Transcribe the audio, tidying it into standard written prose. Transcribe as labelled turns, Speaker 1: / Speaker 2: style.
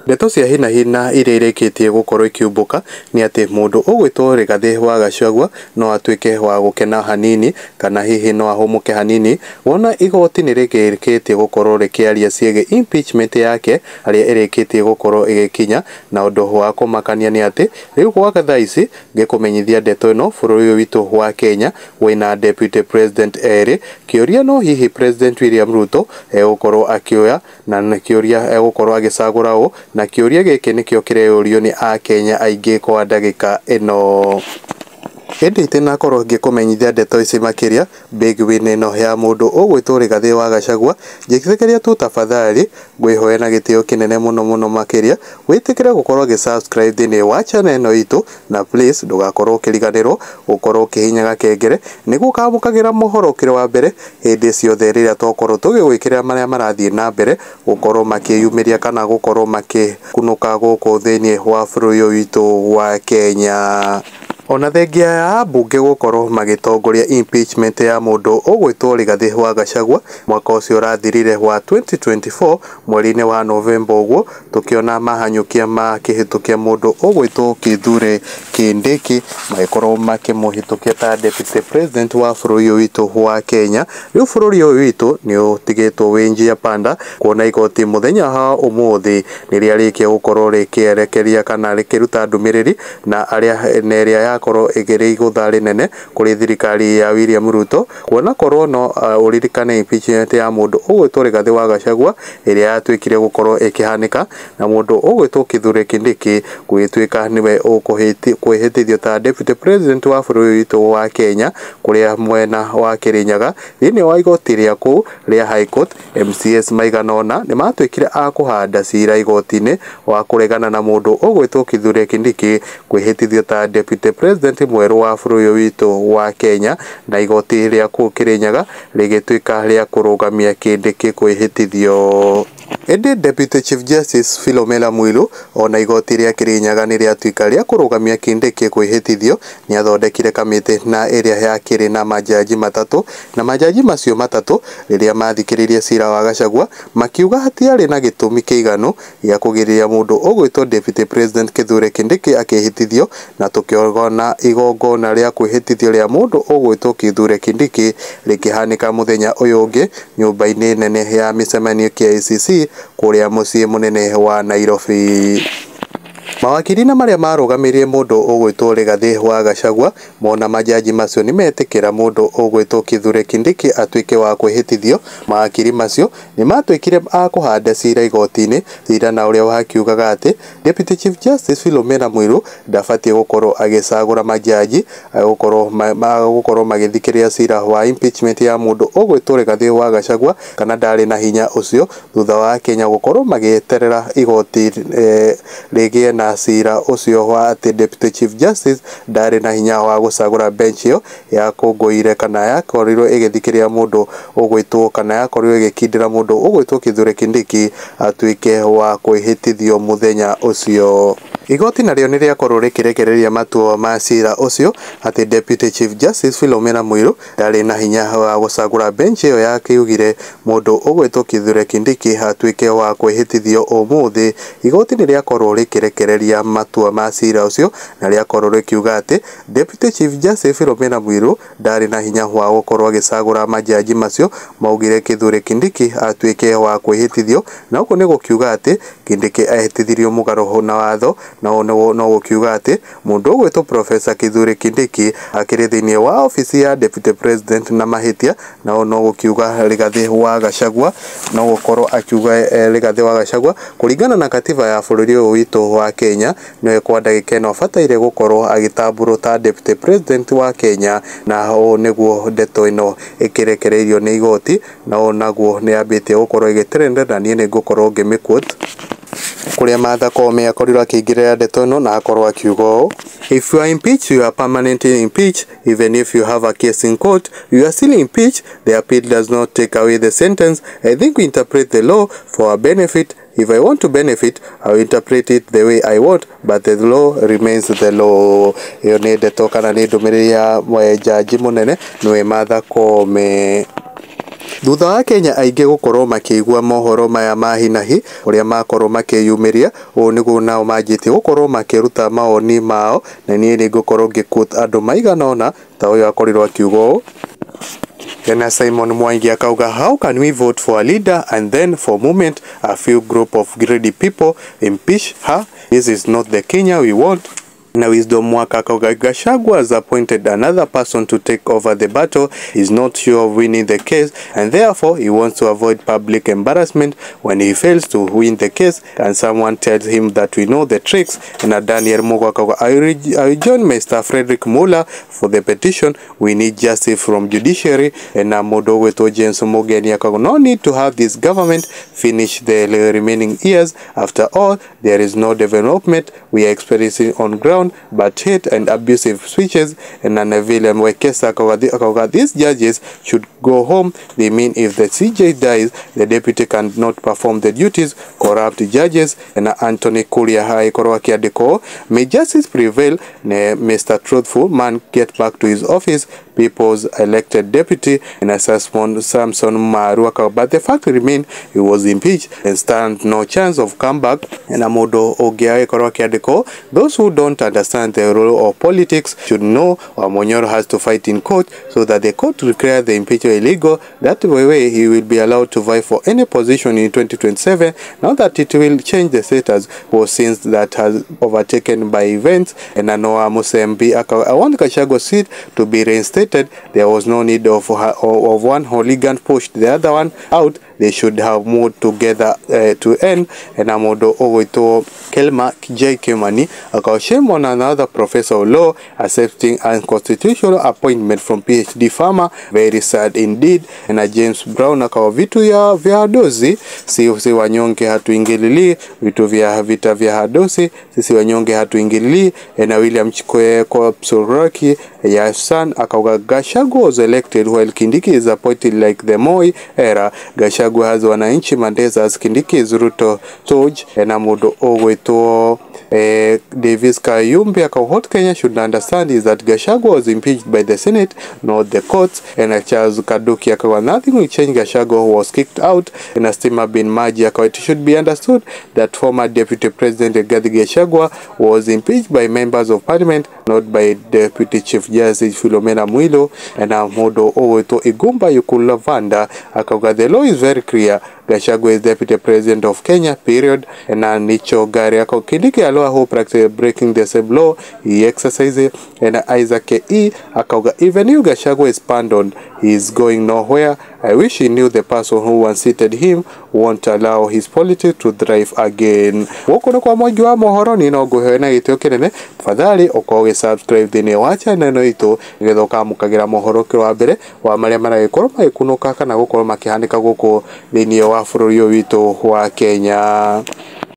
Speaker 1: Ndeto cia hi na hi na iria irĩkĩtie gũkorwo ikiumbũka nĩ atĩ mũndũ ũgwĩtwo Rigathĩ wa Gachagua no atuĩke wa gũkena hanini kana hihi no ahũmũke hanini wona igoti nĩ rĩkĩtie gũkorwo rĩkĩaria ciĩgiĩ impeachment yake harĩa ĩrĩkĩtie gũkorwo ĩgĩkinya. Na ũndũ wa kũmakania nĩ atĩ rĩu gwa thaa ici ngĩkũmenyithia ndeto ĩno, bũrũri ũyũ witũ wa Kenya wĩna deputy president erĩ. Kĩũria no hihi President William Ruto egũkorwo akĩoya na nĩ kĩũria egũkorwo agĩcagũra ũ, na kĩũria gĩkĩ nĩkĩo kĩreyũrio nĩ akenya aingĩ kwa ndagĩka ĩno. Ĩndĩ itinakorwo ngĩkũmenyithia ndeto ici makĩria, big win ĩno ya mũndũ ũgwĩtwo Rigathĩ wa Gachagua, njĩtĩkĩria tu tafadhali ngwĩhoya na gĩtĩo kĩnene mũno mũno makĩria wĩtĩkĩre gũkorwo ũgĩ subscribe thĩinĩ wa channel ĩno itũ, na please ndũgakorwo ũkĩriganĩrwo gũkorwo ũkĩhihinya gakengere nĩguo ũkamũkagĩra mohoro ũkĩrĩ wa mbere hĩndĩ ciothe rĩrĩa twakorwo tũgĩgwĩkĩrĩra marĩa marathiĩ na mbere gũkorwo makĩyumĩria kana gũkorwo makĩkunũka gũkũ thĩinĩ wa bũrũri ũyũ witũ wa Kenya. Ona thengia ya ambunge gũkorwo magĩtongoria impeachment ya mũndũ ũgwĩtwo Rigathĩ wa Gachagua mwaka ũcio ũrathirire wa 2024 mweri-inĩ wa Novemba, ũguo tũkĩona mahanyũkia makĩhĩtũkia mũndũ ũgwĩtwo Kithure Kindiki magĩkorwo makĩmũhĩtũkia ta deputy president wa bũrũri ũyũ witũ wa Kenya. Rĩu bũrũri ũyũ witũ nĩ ũtigĩtwo wĩ njia panda kuona igoti mũthenya wa ũmũthĩ nĩ rĩarĩkia gũkorwo rĩkĩerekeria kana rĩkĩruta ndũmĩrĩri na arĩa na ĩrĩa yakorwo ĩkĩrĩ igũtha rĩnene kũrĩ thirikari ya William Ruto, kuona korwo no ũririkane impeachment ya mũndũ ũgwĩtwo Rigathĩ wa Gachagua ĩrĩa yatuĩkire gũkorwo ĩkĩhanĩka na mũndũ ũgwĩtwo Kithure Kindiki gũgĩtuĩka nĩwe ũkwĩhĩtithio ta deputy president wa bũrũri witũ wa Kenya, kũrĩa mwena wa Kirinyaga thĩinĩ wa igoti rĩa kũu rĩa High Court MCS maigana ũna nĩ matuĩkire a kũhanda cira igoti-inĩ wa kũregana na mũndũ ũgwĩtwo Kithure Kindiki kwĩhĩtithio ta deputy president mwerũ wa bũrũri ũyũ witũ wa Kenya, na igoti rĩa kũu Kirinyaga rĩgĩtuĩka rĩa kũrũgamia Kindiki kwĩhĩtithio. Ĩndĩ Deputy Chief Justice Philomena Mwilu ona igoti rĩa Kirinyaga nĩ rĩatuĩka rĩa kũrũgamia Kindiki kwĩhĩtithio, nĩ athondekire kamĩtĩ na ĩrĩa yakĩrĩ na majaji matatũ, na majaji macio matatũ rĩrĩa mathikĩrĩirie cira wa Gachagua makiuga hatiarĩ na gĩtũmi kĩiganu gĩa kũgirĩrĩria mũndũ ũgwĩtwo Deputy President Kithure Kindiki akĩhĩtithio, na tũkĩona igongona rĩa kwĩhĩtithio rĩa mũndũ ũgwĩtwo Kithure Kindiki rĩkĩhanĩka mũthenya ũyũ ũngĩ nyũmba-inĩ nene ya mĩcemanio KICC kũrĩa mũciĩ mũnene wa Nairobi. Mawakiri na marĩa marũgamĩrĩire mũndũ ũgwĩtwo Rigathĩ wa Gachagua mona majaji macio nĩ metĩkĩra mũndũ ũgwĩtwo Kithure Kindiki atuĩke wa kwĩhĩtithio, mawakiri macio nĩ matuĩkire a kũhanda cira igoti-inĩ, cira na ũrĩa wakiugaga atĩ Deputy Chief Justice Philomena Mwilu ndabatiĩ gũkorwo agĩcagũra majaji gũkorwo magĩthikĩrĩria cira wa impeachment ya mũndũ ũgwĩtwo Rigathĩ wa Gachagua kana ndarĩ na hinya ũcio, thutha wa Kenya gũkorwo magĩeterera igoti rĩgĩe na cira ũcio wa atĩ Deputy Chief Justice ndarĩ na hinya wa gũcagũra bench ĩyo yakũngũire kana yakorirwo ĩgĩthikĩrĩria mũndũ ũgwĩtwo kana yakorirwo ĩgĩkindĩra mũndũ ũgwĩtwo Kithure Kindiki atuĩke wa kwĩhĩtithio mũthenya ũcio. Igoti narĩo nĩ rĩakorwo rĩkĩrekereria matua ma cira ũcio atĩ Deputy Chief Justice Philomena Mwilu ndarĩ na hinya wa gũcagũra bench ĩyo yakiugire mũndũ ũgwĩtwo Kithure Kindiki atuĩke wa kwĩhĩtithio ũmũthĩ. Igoti nĩ rĩakorwo rĩkĩrekereria matua ma cira ũcio na rĩakorwo rĩkiuga atĩ Deputy Chief Justice Philomena Mwilu ndarĩ na hinya wa gũkorwo agĩcagũra majaji macio maugire Kithure Kindiki atuĩke wa kwĩhĩtithio, na ũguo nĩ gũkiuga atĩ Kindiki ehĩtithirio mũgarũ na watho, na ũũ no gũkiuga atĩ mũndũ ũgwĩtwo Professor Kithure Kindiki akĩrĩ thĩinĩ wa obici ya Deputy President na mahĩtia, na ũũ no gũkiuga Rigathĩ wa Gachagua no gũkorwo akiuga Rigathĩ wa Gachagua kũringana na katiba ya bũrũri ũyũ witũ wa Kenya nĩwe kwa ndagĩka ĩno abataire gũkorwo agĩtambũrwo ta Deputy President wa Kenya, na ũũ nĩguo ndeto ĩno ĩkĩrekereirio nĩ igoti, na ũũ naguo nĩ yambĩtie gũkorwo ĩgĩtrend, na niĩ nĩ ngũkorwo ngĩmĩquote kũrĩa Martha Koome akorirwo akĩingĩrĩra ndeto ĩno na akorwo akiuga ũũ: If you are impeached, you are permanently impeached. Even if you have a case in court, you are still impeached. The appeal does not take away the sentence. I think we interpret the law for our benefit. If I want to benefit, I will interpret it the way I want, but the law remains the law. Ĩyo nĩ ndeto kana nĩ ndũmĩrĩri ya jaji mũnene nĩwe Martha Koome. Thutha wa Kenya aingĩ gũkorwo makĩigua mohoro maya ma hinahi ũrĩa makorwo makĩyumĩria, ũũ nĩguo nao manjĩtie gũkorwo makĩruta mawoni mao, na niĩ nĩngũkorwo ngĩ-quote andũ maigana ũna ta ũyũ akorirwo akiuga ũũ. Ena Simon Mwangi akauga, how can we vote for a leader and then for a moment a few group of greedy people impeach her? This is not the Kenya we want. Na Wisdom Mwaka akauga, Gachagua has appointed another person to take over the battle. He's not sure of winning the case and therefore he wants to avoid public embarrassment when he fails to win the case. Can someone tell him that we know the tricks? Na Daniel Mugo akauga, I will join Mr. Frederick Muller for the petition. We need justice from judiciary. Na mũndũ ũgwĩtwo James Mugeni akauga, no need to have this government finish the remaining years. After all, there is no development we are experiencing on ground but hate and abusive speeches. And Neville Mwekesa akauga, these judges should go home. They mean if the CJ dies, the deputy cannot perform the duties. Corrupt judges. And Anthony Kuria agĩkorwo akĩandĩkwo, may justice prevail. Ne Mr. Truthful man get back to his office, people's elected deputy. And Samson Maru akauga, but the fact remain he was impeached and stand no chance of comeback. Na mũndũ ũngĩ agĩkorwo akĩandĩkwo, those who don't understand the role of politics should know Wamunyoro has to fight in court so that the court will declare the impeachment illegal. That way he will be allowed to vie for any position in 2027, now that it will change the status quo since that has overtaken by events. And Noah Musembi akauga, I want Gachagua seat to be reinstated. There was no need of one hooligan pushed the other one out. They should have moved together to end. And mũndũ ũgwĩtwo Kelma J Kimani akauga, shame on another professor of law accepting unconstitutional appointment from PhD farmer. Very sad indeed. Na James Brown akauga, vitu ya vya hadosi si wanyonge hatuingilili, vitu vya vita vya hadosi sisi wanyonge hatuingilili. Na William Chikwe Kopsoroki ya son akauga, Gachagua was elected while Kindiki is appointed like the Moi era. Gachagua has wananchi mandate as Kindiki is Ruto Toj. Na mũndũ ũgwĩtwo Davis Kayumbi akauga, what Kenya should understand is that Gachagua was impeached by the Senate, not the courts. And Charles Kaduki akauga, nothing will change. Gachagua was kicked out. And Stima bin Maji akauga, it should be understood that former Deputy President Rigathi Gachagua was impeached by members of parliament, not by Deputy Chief Justice Philomena Mwilu. And mũndũ ũgwĩtwo Igumba Yukulavanda akauga, the law is very clear. Gachagua is Deputy President of Kenya, period. And Nicho Gari akauga, Kindiki alone who practice breaking the same law he exercises. And Isaac E akauga, even if Gachagua is pardoned, he is going nowhere. I wish he knew the person who once seated him won't allow his politics to thrive again. Gũkũ nĩ kwa Mwangi wa mohoro, ni no ngũhe na gĩtĩo kĩnene, tafadhali ũkorwo ũgĩ subscribe thĩinĩ wa channel ĩno itũ nĩgetha ũkamũkagĩra mohoro kĩro wa mbere wa marĩa maragĩkorwo magĩkunũka kana gũkorwo makĩhanĩka gũkũ thĩinĩ wa bũrũri ũyũ witũ wa Kenya.